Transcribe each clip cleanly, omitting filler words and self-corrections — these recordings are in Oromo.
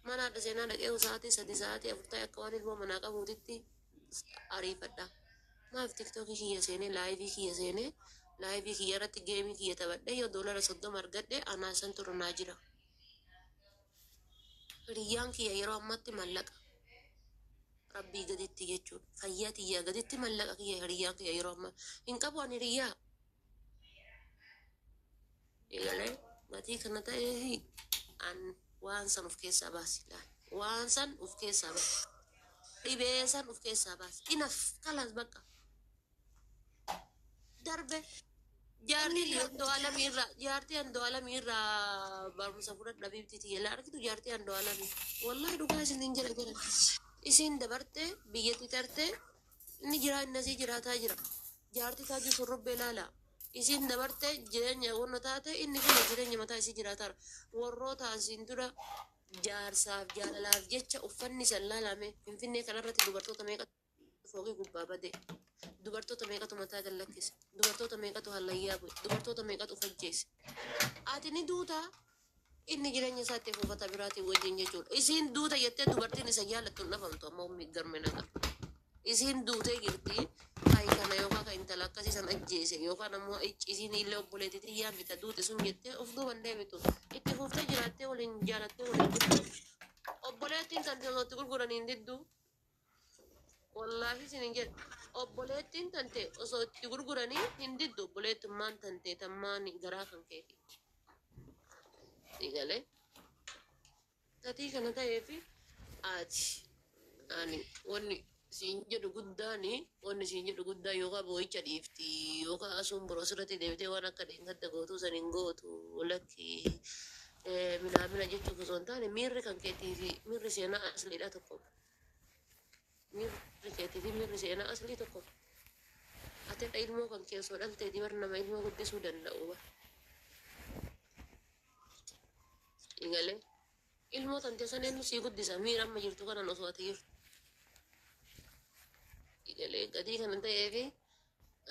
Mana haadha seenaa dhaqee sa'aatii 3 sa'aatii 4 ta'e akka waan ilmoo manaa qabuutitti ariifadha. Maaf TikTokii kiyya seenee live kiyya seenee live kiyya irratti game kiyya taphadhee yoo doolara 30 argadhe anaa santu irra naa jira. Hiriyyaan kiyya yeroo ammaatti mallaqa. Rabbii gaditti jechuudha. Fayyaa tiyyaa gaditti mallaqa kiyya hiriyyaan kiyya yeroo ammaa. Hin qabu ani hiriyyaa. Eegalee gatii kana ta'ee an waan san of keessaa baasi laal. Waan san of keessaa baasi. Dhibee san of keessaa baasi. Inaf kalaas bakka. Darbe jaartii Andu'aalamii irraa jaartii Andu'aalamii irraa barumsa fudhadha biibtii tiyya laa argitu jaartii Andu'aalamii. Wallahi dhugaa isin hin jira jira. Isin dabarte biyyatti tarte inni jiraa inni asii jiraataa jira. Jaartii Taajuu Shurrubbee laala. Isiin dabarte jireenya wanna taate inni kun jireenya mataa isii jiraataara. Warroota asiin dura jaarsaaf jaalalaaf jecha uffanni san laalame Finfinnee kanarratti dubartoota meeqatu fooqii gubbaa bade. Dubartoota meeqatu mataa gad lakkise. Dubartoota meeqatu hallayyaa bu'e. Dubartoota meeqatu of ajjeese. Ati ni duutaa inni jireenya isaa itti fufata biraatiin wajjin jechuudha. Isiin duuta jettee dubartiin isa jaalattu hin dhabamtu amma ummi garme nagar. Isiin duutee jirti hay kana yookaan kan intala akkasii san ajjeese yookaan ammoo isiin illee obboleetti tiyyaa mita duute sun jettee of duuban deebitu. Itti fuftee jiraattee waliin jaalattee waliin jirtu. Obboleettiin kan itti gurguraniin hin diddu. Wallaahi isin hin jedhu. Obboleettiin tante osoo itti gurguranii hin diddu obboleettummaan tante tammaan garaa kan keeti. Galee. Gatii kana ta'eefi ati ani wanni siin jedhu guddaani wanni siin jedhu guddaa yookaan boo'icha dhiifti yookaan asuun biroo sirratti deebitee waan akka dheengadda gootuu san hin gootu lakki minaamina jechuuf osoo hin taane miirri kan keetii fi miirri seenaa asliidha tokko. Miirri keetii fi miirri seenaa aslii tokko. Ati hadha ilmoo kan kee osoo dhalteeti bar nama ilmoo guddisuu danda'u bar. Galee ilmoo tante san eenyu sii guddisa miira amma jirtu kanan osoo ati jirtu. Galee gatii kana ta'eefi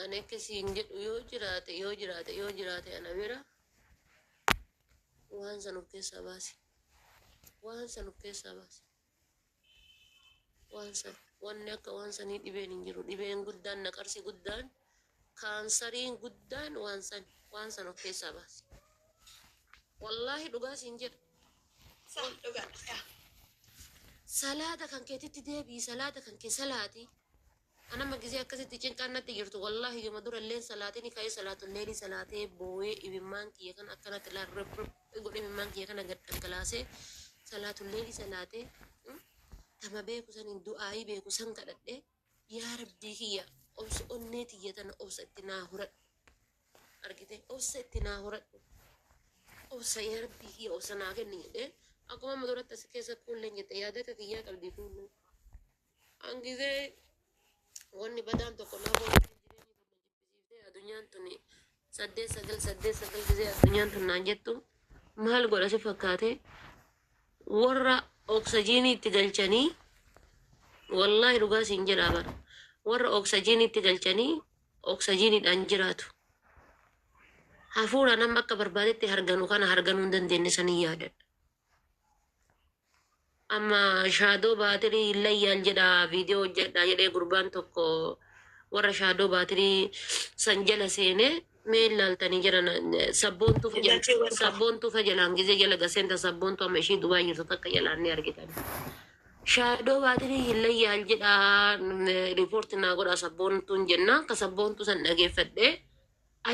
ani akka siin jedhu yoo jiraate yoo jiraate yoo jiraate ana bira waan san of keessaa baasi. Waan san of keessaa baasi. Waan san wanni akka waan sanii dhibeen hin jiru. Dhibeen guddaan naqarsi guddaan kaansariin guddaan waan san waan san of keessaa baasi. Wallaahi dhugaa siin jedha. Sah dhugaadha. Yaa. Salaata kan keetitti deebi'i salaata kan kee salaati. An amma gizee akkasitti cinqaan natti jirtu wallaahi yoma dura illeen salaatini ka'ee salaatulleelii salaatee booyee imimmaan kiyya kana akkanatti laal rib rib godhee imimmaan kiyya kana gad dhangalaasee salaatulleelii salaatee tama beeku saniin du'aayii beeku san kadhadhee yaa rabbii kiyya obsa onnee tiyya tana obsa itti naa horadhu argite obsa itti naa horadhu obsa yaa rabbii kiyya obsa naa kenni jedhee akkuma amma duratti as keessa kuulleen jette yaada akka kiyyaa qabdi kuulleen. An gizee wanni badaan tokko na booda jireenyi tun na jibbisiiftee addunyaan tuni 8 9 8 9 gizee addunyaan tun naan jettu maal godha si fakkaate warra oksajiinii itti galchanii wallaahi dhugaa siin jedhaa bara warra oksajiinii itti galchanii oksajiiniidhaan jiraatu hafuura nama akka barbaadetti harganu kana harganuu hin dandeenye sanii yaadadha. Amma shaadoo baatirii hin layyaan jedha viidiyoo hojjedha jedhee gurbaan tokko warra shaadoo baatirii san jala seenee mee ilaaltanii jedhan sabboontuu fa jala Jajjii welcome. sabboontuu fa jalaan gizee jala gaseenta sabboontuu amma ishii Dubaay jirtu takka jalaan ni argitan. Shaadoo baatirii hin layyaan jedha riipoorti naa godha sabboontuun jenna ka sabboontuu san dhageeffadhee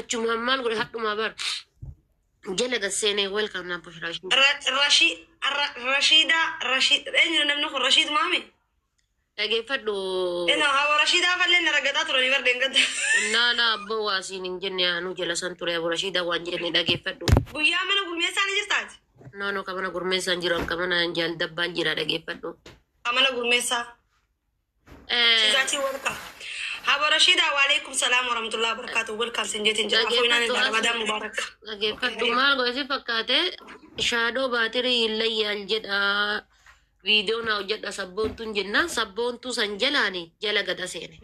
achumaan maal godhe hadhumaa bar Jala gad seenee welcome na bushra. Rashii Rashiidaa Rashiid eenyu namni kun Rashiid maami? Dhageeffadhu. Ena hawa Rashiidaa fallee na ragaxaa turanii bar deengadda. Laa laa abboo waa siin hin jenne anuu jala san ture abu Rashiidaa waan jenne dhageeffadhu. Guyyaa mana gurmeessaa ni jirtaati? No no ka mana gurmeessaan jiru ka mana jaal dabbaan jira dhageeffadhu. Ka mana gurmeessaa. Sizaatii welcome. Habo Rashiidaa waalaikum salaam warahmatullahi wabarakatuh. Welcome sin jeetiin jira. Afoinaan Dhageeffadhu irraa Ramadaan asli mubaarak. dhageeffadhu maal godhe si fakkaate shaadoo baatirii hin layyaan jedha viidiyoo naa hojjedha sabboontuun jennaan sabboontuu san jalaani jala gada seene.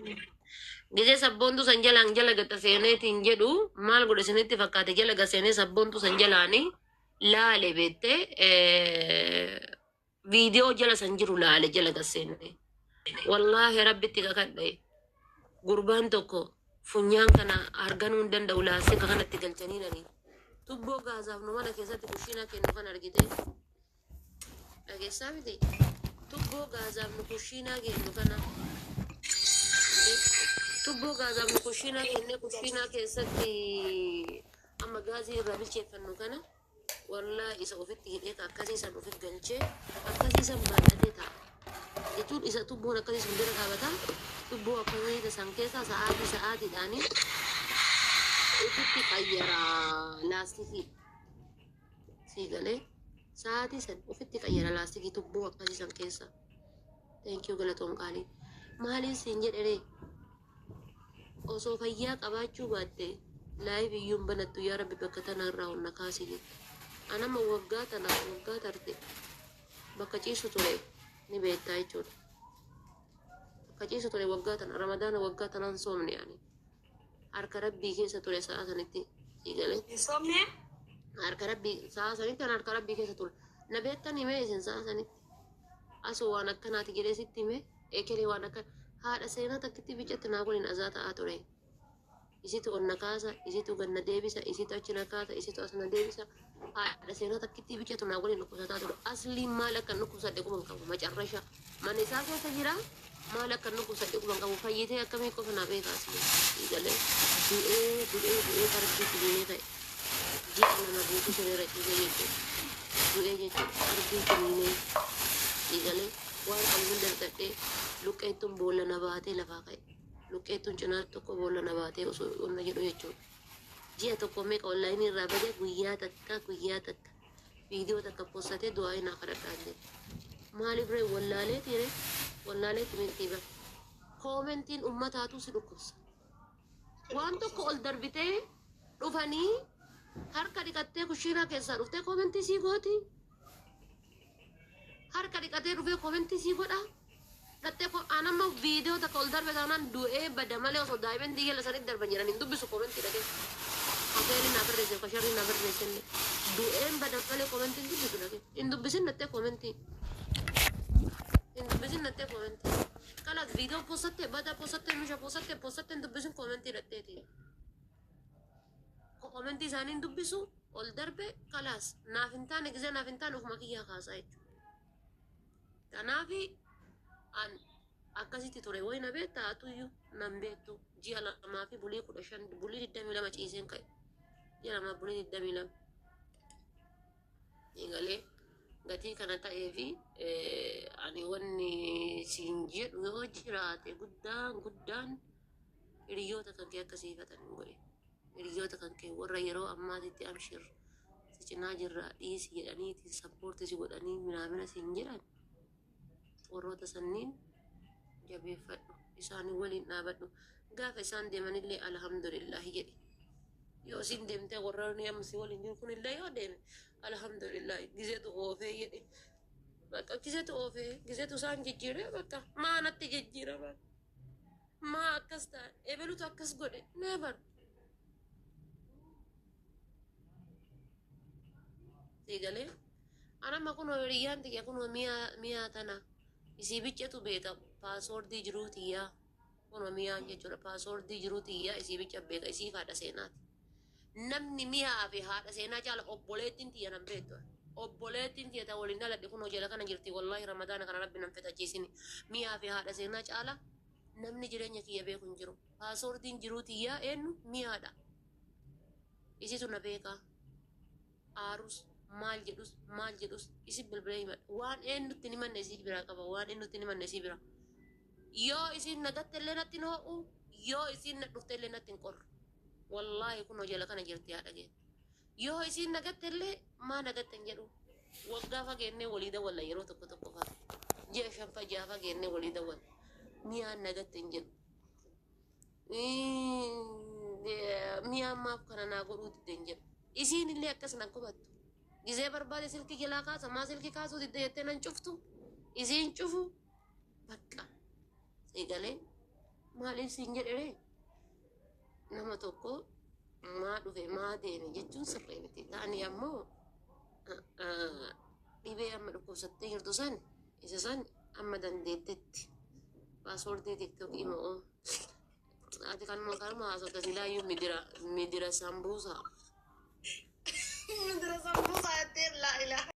Gizee sabboontuu san jalaan jala gada seeneetiin jedhu maal godhe isinitti fakkaate jala gad seenee sabboontuu san jalaani laale beettee. Viidiyoo jala san jiru laale jala gasseenne. Wallaahi rabbitti kakadhe. Gurbaan tokko funyaan kana arganuu hin danda'u laastika kanatti galchanii nani. Tubboo gaazaaf nu mana keessatti kushiinaa kennu kan argite. Dhageessaa miti. Tubboo gaazaaf nu kushiinaa kennu kana. Tubboo gaazaaf nu kushiinaa kennee kushiinaa keessatti amma gaazii irraa bilcheeffannu kana wallaahi isa ofitti hidhee ka akkasii san ofitti galchee akkasii san baadhatee ta'a. Jechuun isa tubboon akkasii sun bira dhaabata. Tubboo akkasii san keessa sa'aatii sa'aatiidhaanii ofitti qayyara laastikii. Sii galee sa'aatii san ofitti qayyara laastikii tubboo akkasii san keessa. Thank you, galatoon qaalii. Maaliin siin jedheree? Osoo fayyaa qabaachuu baatte live iyyuu hin banattu, yaa Rabbi bakka tanarraa ol na kaasi jette. Anama waggaa tana waggaa tarte bakka ciisu ture ni beektaa jechuudha. Bakka ciisu ture waggaa tana Ramadaana waggaa tanaan soomne ani. Harka Rabbii keessa ture sa'a sanitti, sii galee. Hin soomne? Harka Rabbii sa'a sanitti an harka Rabbii keessa ture. Na beektan himee isin sa'a sanitti. Asoo waan akkanaati jedhee sitti himee ekelee waan akka haadha seenaa takkitti bicatti naa waliin azaa ta'aa ture. Isitu ol na kaasa, isitu gad na deebisa, isitu achi na kaasa, isitu as na deebisa. Haadha seenaa takkitti bicatu naa waliin dhukkubsataa ture. Asliin maal akka dhukkubsadhe quban qabu macarrasha. Mana isaa keessa jira, maal akka dhukkubsadhe quban qabu, fayyitee akkamii qofa naa beeka asliin. Galee du'ee du'ee du'ee qarbii kiniinee ka'e. Ji'a 2 guutuu sireera ciisee jechuudha. Du'ee jechuudha. Qarbii kiniinee galee waan qabu hunda fixadhee luqqeettuun boolla na baatee lafaa ka'e. Luqqeettuun cinaa tokko boolla na baatee osoo onna jedhu jechuudha. Ji'a tokko meeqa onlaayinii irraa badee guyyaa takka guyyaa takka viidiyoo takka postatee du'aa naa kadhadhaan jedhe. Maaliif ree? Wallaaleeti ree? Wallaaleeti miti bara. Koomentiin ummataatu si dhukkubsa. Waan tokko ol darbitee dhufanii harka dhiqattee kushiinaa keessaa dhuftee koomentii sii gooti. Harka dhiqatee dhufee koomentii sii godha. Dhattee anamma viidiyoo takka ol darbe taanaan du'ee bada malee osoo daa'imman jala sanitti darban jedhan hin dubbisu koomentii dhaqee. Hafeerri naa barreesse kasharri naa barreesse illee. Du'een bada malee koomentii hin dubbisu dhaqee. Hin dubbisin dhattee koomentii. Hin dubbisin dhattee koomentii. Kalaas viidiyoo postattee bada postattee misha postattee postattee hin dubbisin koomentii dhatteeti. Koomentii isaanii hin dubbisu ol darbe kalaas naaf hin taane gisee naaf hin taane ofuma kiyyaa kaasaa jechuudha. Kanaafi an akkasitti ture wayi na beektaa atuyyuu nan beektu ji'a 2 fi bulii 15 bulii 22 ciiseen ka'e, ji'a 2 bulii 22 eegalee gatii kana ta'ee fi ani wanni siin jedhu yoo jiraate guddaan guddaan hiriyoota kan kee akka siifatan hin godhe. Hiriyoota kan kee warra yeroo ammaatitti amshir si cinaa jirra dhiisi jedhaniiti support si godhanii minaamina siin jedhan, warroota sanniin jabeeffadhu, isaanii waliin dhaabadhu. Gaafa isaan deemanillee alhamdulillahi jedhi. Yoo isin deemtee warroonni amma si waliin jiru kunillee yoo deeme alhamdulillahi gizeetu oofee jedhi. Bakka gizeetu oofee gizeetu isaan jijjiiree bakka maa natti jijjiirama, maa akkas ta'a, ebelutu akkas godhe, never. Siigalee anamma kunoo hiriyyaan tiyya kunoo mi'a mi'a tana isii biccatu beeka paaswoordii jiruu tiyyaa, kunoo mi'aan jechuudha paaswoordii jiruu tiyyaa isii bicca beeka, isii haadha seenaati. Namni mi'aa fi haadha seenaa caala obboleettiin tiyya nan beektu. Obboleettiin tiyya ta waliin dhaladhe kunoo jala kana jirti, wallaahi Ramadaana kana Rabbi nan fixachiisini. Mi'aa fi haadha seenaa caala namni jireenya kiyya beeku hin jiru. Paaswoordiin jiruu tiyyaa eenyu? Mi'aadha. Isitu na beekaa. Aarus maal jedhus maal jedhus isi bilbilee himadha. Waan eenyutti hin himanne isii biraa qaba. Waan eenyutti hin himanne isii bira. Yoo isiin nagatte illee natti hin ho'u, yoo isiin na dhufte illee natti hin qorru. Wallaahi kunoo jala kana jirti haadha keenya. Yoo isiin nagatte illee maa nagatte hin jedhu. Waggaa fageennee walii dawwalla yeroo tokko tokko fa'a. Ji'a shanfa ja'a fageennee walii dawwalla. Mi'aan nagatte hin jedhu. Mi'aan maaf kana naa godhuu didde hin jedhu. Isiin illee akkas nan qubattu. Gizee barbaade silkii jalaa kaasa, maa silkii kaasuu didde jettee nan cuftu. Isiin cufu bakka. Eegalee maaliif siin jedheree nama tokko maa dhufe maa deeme jechuun sirrii miti. Ta'anii ammoo Dhibee amma dhukkubsattee jirtu san isa san amma dandeettetti paaspoortii TikTokii moo ati kanuma kanuma haasofta silaayyuu midira midira sambuusaa. Midira sambuusaa jettee laa ilaaha.